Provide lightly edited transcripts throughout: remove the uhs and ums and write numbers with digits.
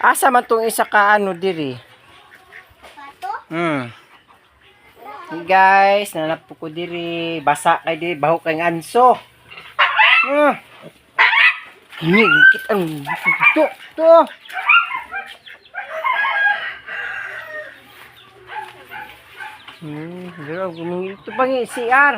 Asa man tong isa ka ano diri? Pato? Hey guys, nanap ko diri. Basa kay diri, baho kay ng anso. Ini kita ang to to. Dira gumingil ito pang CR.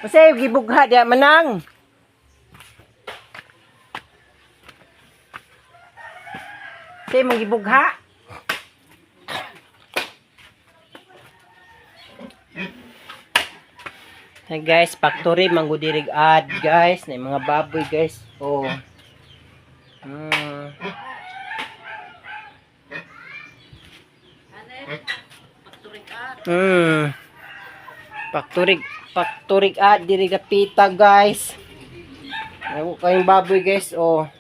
Kasi gibugha diya manang. Kasi mong gibugha. Hey guys, factory manggudirig ad guys, na mga baboy guys. Oh. Factory factory ad diri gapita guys. Naku kayong baboy guys, oh.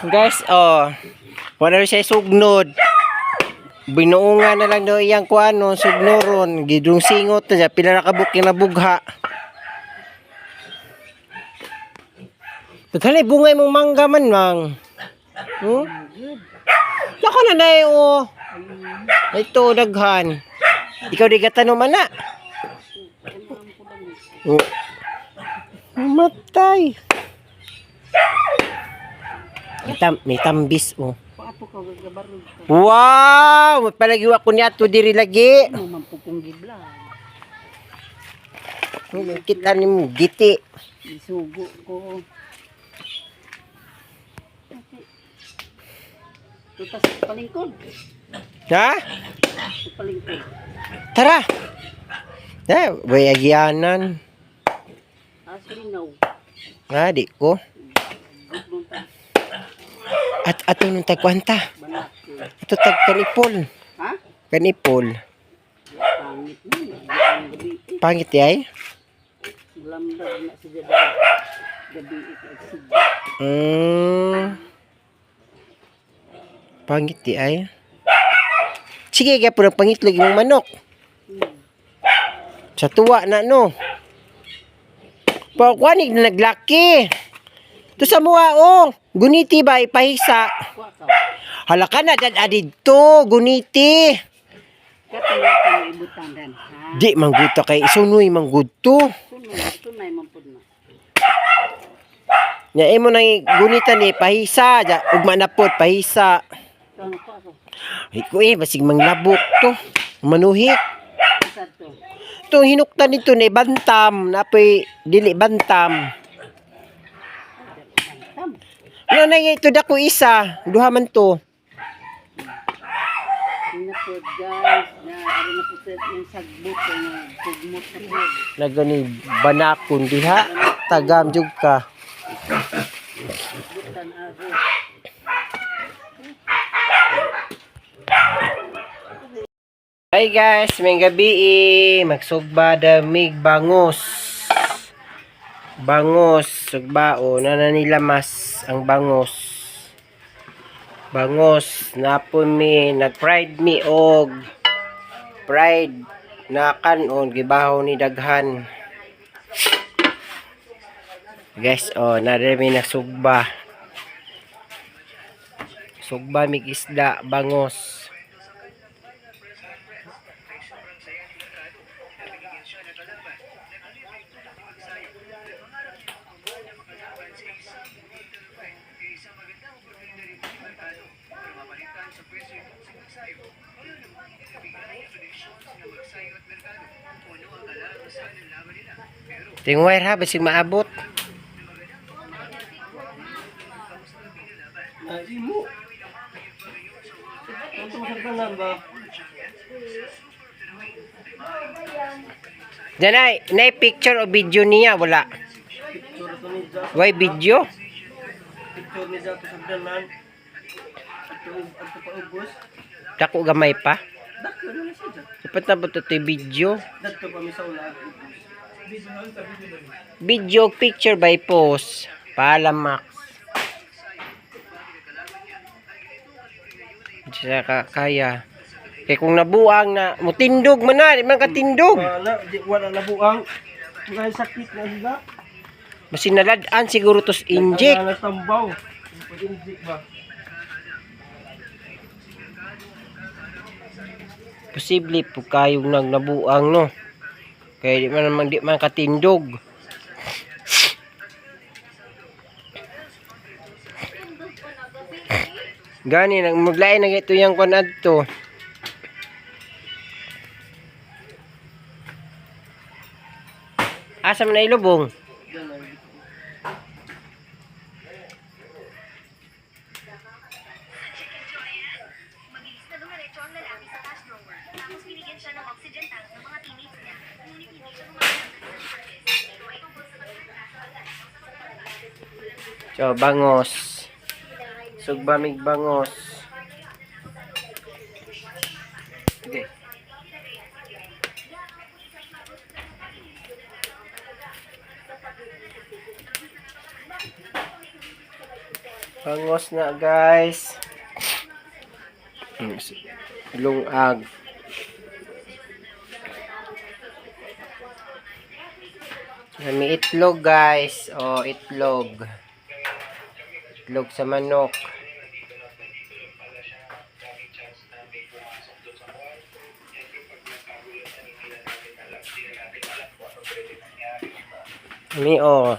Guys, oh. Wala rin siya sugnod. Binuungan na lang daw iyang kuano, sugnoron. Gidong singot na siya. Pila na kabuk yung nabugha. Daghan ay bungay mong mangga man, mang. Nako na na oh. Ito, daghan. Ikaw di ka tanong man na. Oh. Matay. May tambis, oh. Paato ka gagabarog ka. Wow! Palagi ako niya to diri lagi. Ano man po kong gibla. Kita ni mo giti. Isugo ko. Tutas palingkod. Ha? Palingkod. Tara. Eh, way agyanan. Aslinaw. Nga di ko. At ato nung tagkwanta. Banak. Ato tag kanipol. Ha? Kanipol. Pangit mo. Ang gabi. Pangit ay. Lamdag na siya gabi. Gabi ikagsig. Pangit di ay. Sige, kaya po pangitlog yung manok. Sa tuwa na no. Pakuanig na naglaki. To sa mua oh. Guniti ba ipahisa. Kuha ka. Hala ka na dad adidto guniti. Katulad ka na ibutan dan. Ha? Di mangguta kay isunoy mangguto. Sunay, sunay man po na. Nya imo nang gunita ni pahisa ja ugma na pod pahisa. Ito na kuha ko. Ay ko eh basig manglabok to. Manuhik. Isa to. Itong hinuktan nito ni bantam, napoy dili bantam. Tam. Ano na ito dako isa, duha man to. Yun na po guys, na ano na po sa yung sagbot na pugmot na po. Nagani banakon diha, tagam jud ka. Butan ako. Hi guys, may gabi eh. Magsugba damig bangos. Bangos, sugbao na nila mas ang bangos. Bangos, napon mi, nag-fried mi og fried na kanon gibaho ni daghan. Guys, oh, nare mi nagsugba. Sugba mig isda, bangos. Ting wire ha, basig maabot. Diyan ay, na picture o video niya, wala. Why video? Picture ni Zato sa dalan. Ato paubos. Dako gamay pa. Dako na na siya dyan. Dapat na ba ito ito'y video? Dagto pa mi sa ulan. Video picture by post. Paalam, Max. Hindi siya kaya. Kaya kung nabuang na, mutindog man na, di man katindog. Wala, di, wala na buang. May sakit na sila. Basin naladaan siguro tos inject. Ang tambaw. Pag-inject ba? Posible po kayong nagnabuang, no. Kaya di man naman di man katindog. Gani nag maglain na ito yung kwan adto. Asa man na ilubong? Mabilis na dumiretso ang lalaki sa cash drawer. Tapos binigyan siya ng oxygen tank ng mga teammates niya. Ngunit hindi siya gumawa ng kanilang service. Ito ay tungkol sa pagkakata sa pag-aaral sa pagkakata. So, bangos. Sugbamig bangos. Okay. Bangos na, guys. Lungag. May itlog, guys. Oh, itlog. Itlog sa manok. Ni oh.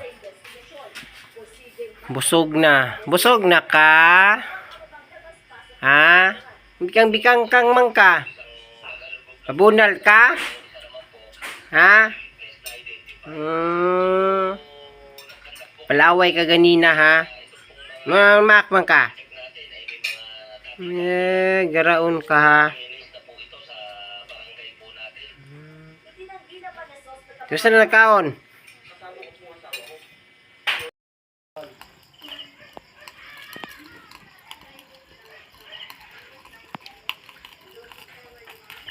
Busog na. Busog na ka? Ha? Bikang-bikang kang man ka. Abunal ka? Ha? Palaway ka ganina ha? Mamak man ka. Eh, garaon ka ha. Gusto na nagkaon?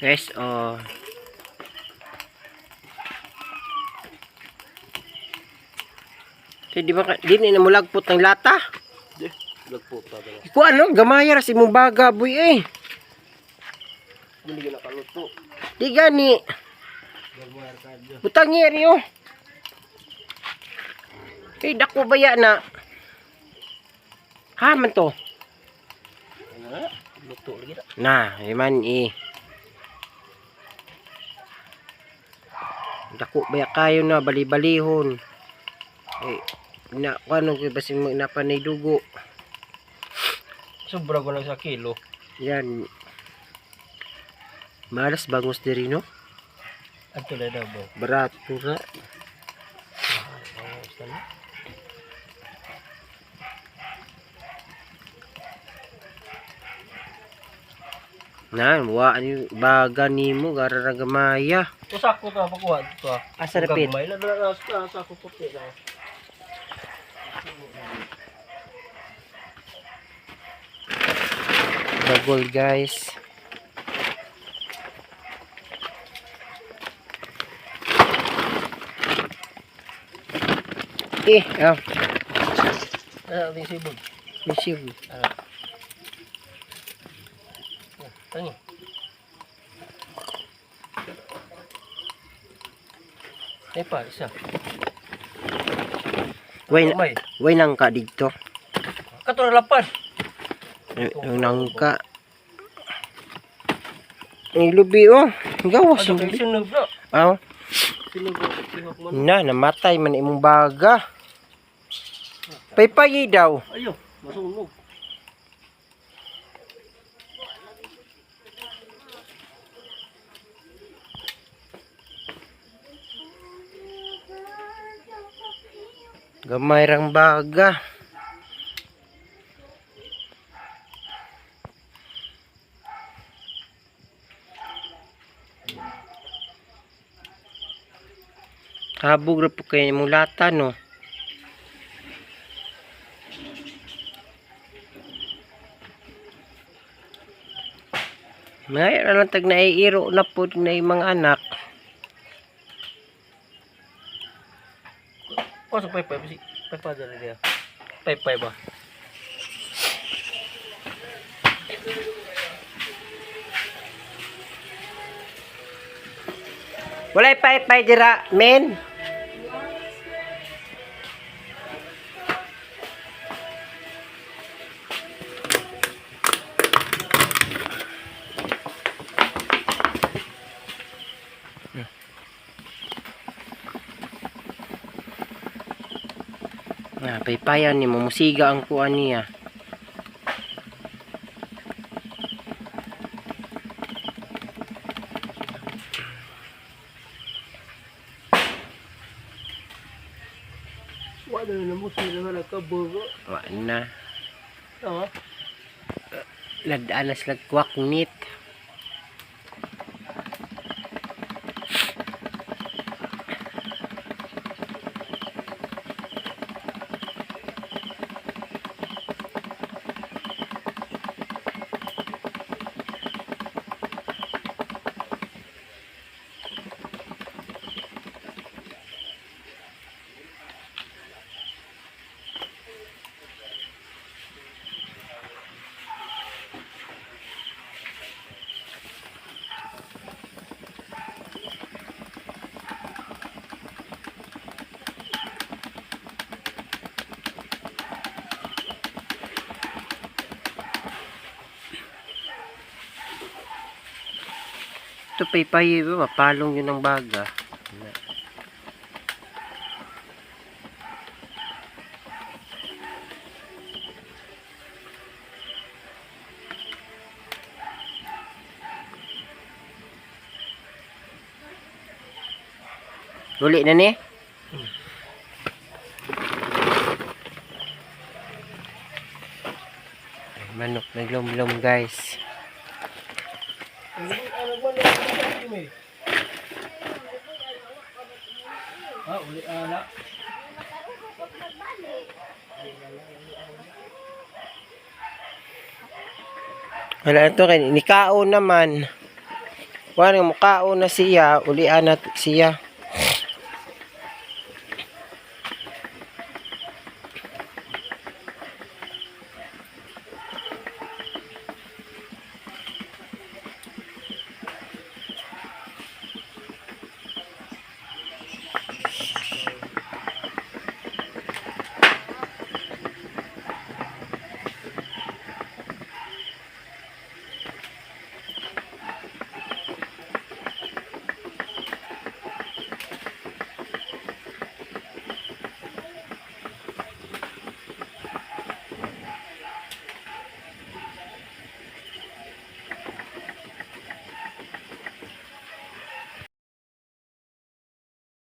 Guys, oh. So, di ba ka, di na namulagpot ng lata? Di, lagpo pa ba? Iko ano, gamaya ra si imong baga boy eh. Dili na kaluto. Di gani. Butang eri oh. Kay dako baya na. Ha man to. Luto lagi na. Na, iman eh. Dako baya kayo na bali-balihon. Eh, na kuno kay basin mo napanay dugo. Sobra ko lang sa kilo. Yan. Malas bangos diri no? Ato na daw ba? Barato ra. Na, wa ani baga nimo gara ra gamaya. To sako to pakuha to. Asa na pit? Gamay na na sa sako ko pit na. Bagol guys. Eh, ah, Ah, ating sibol. misib. Ah. Tangi. Ay pa, isa. Way, Gamay. way nangka dito. Kato na lapan. Eh, Yung nangka. Ang lubi oh. Gawas Ano yung kay lubi. sunog na? Ah, Sunog ko tihok man. na, namatay man imong baga. Paypayi daw. Ayo, masunog. Gamay rang baga. Habog ra po kayo imong lata no. May na lang tag naiiro na po na yung mga anak. Ko sa paypay si paypay dali dia. Paypay ba? Walay paypay dira, men. Ah, paypayan ni mo musiga ang kuan niya. Wala na mo sila na kabugo. Wa na. Ah. Ladaan na sila kwaknit. Ito paypay, ba? Mapalong yun ang baga. Uli na ni? Ay, manok naglomlom, guys. Ano man ang eh. Ah, uli ana. Wala na to kay nikaon naman. Wala nga mukaon na siya, ulian na siya.